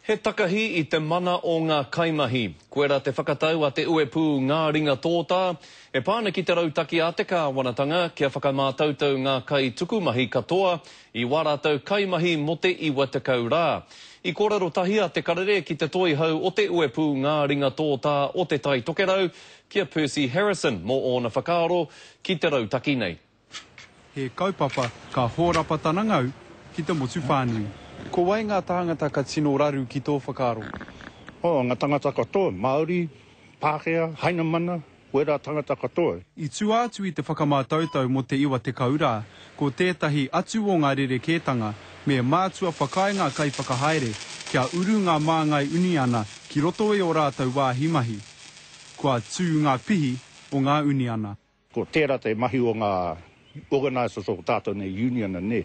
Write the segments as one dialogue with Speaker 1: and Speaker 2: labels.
Speaker 1: He takahi i te mana o ngā kaimahi. Koirā te whakatau a te uepū Ngā Ringa Tōtā e pā ana ki te rautaki a te kāwanatanga kia whakamātautau ngā kaitukumahi katoa i wā rātou kaimahi mō te 90 rā. I kōrero tahi a Te Karere ki te toihau o te uepū Ngā Ringa Tōtā o Te Tai Tokerau, ki a Percy Harrison mō ōna whakaaro ki te rautaki nei.
Speaker 2: He kaupapa ka hōrapa tana ngau ki te motu whānui. Ko wai ngā tāngata ka tino raru ki tō whakaaro?
Speaker 3: Oh, ngā tangata katoa, Māori, Pākehā, Hainamana, wērā tangata katoa.
Speaker 2: I tua atu i te whakamātautau mō te 90 rā, ko tētahi atu o ngā rerekētanga, me mātua whakaae ngā kaiwhakahaere kia uru ngā māngai uniana ki roto i ō rātou wāhi mahi. Kua tū ngā pihi o ngā uniana.
Speaker 3: Ko tērā te mahi o ngā organisers o tātou nei union nē,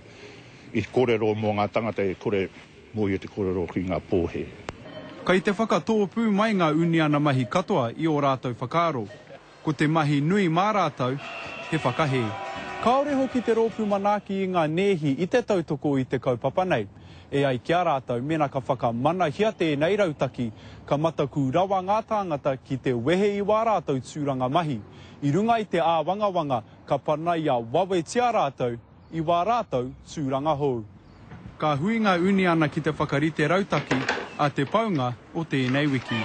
Speaker 3: i kōrero mō ngā tangata e kore mōhio te kōrero ki ngā pōhē.
Speaker 2: Kei te whakatōpū mai ngā uniana mahi katoa i ō rātou whakaaro. Ko te mahi nui mā rātou, he whakahē. Kāore hoki te rōpū manaaki i ngā nēhi i te tautoko i te kaupapa nei. E ai ki a rātou, mēnā ka whakamanahia tēnei rautaki, ka matakū rawa ngā tāngata ki te wehe i wā rātou tūranga mahi. I runga i te āwangawanga ka panaia wawetia rātou i wā rātou tūranga hou. Ka hui ngā uniana ki te whakarite rautaki a te paunga o tēnei wiki.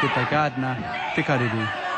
Speaker 2: Peta Gardiner, Te Karere.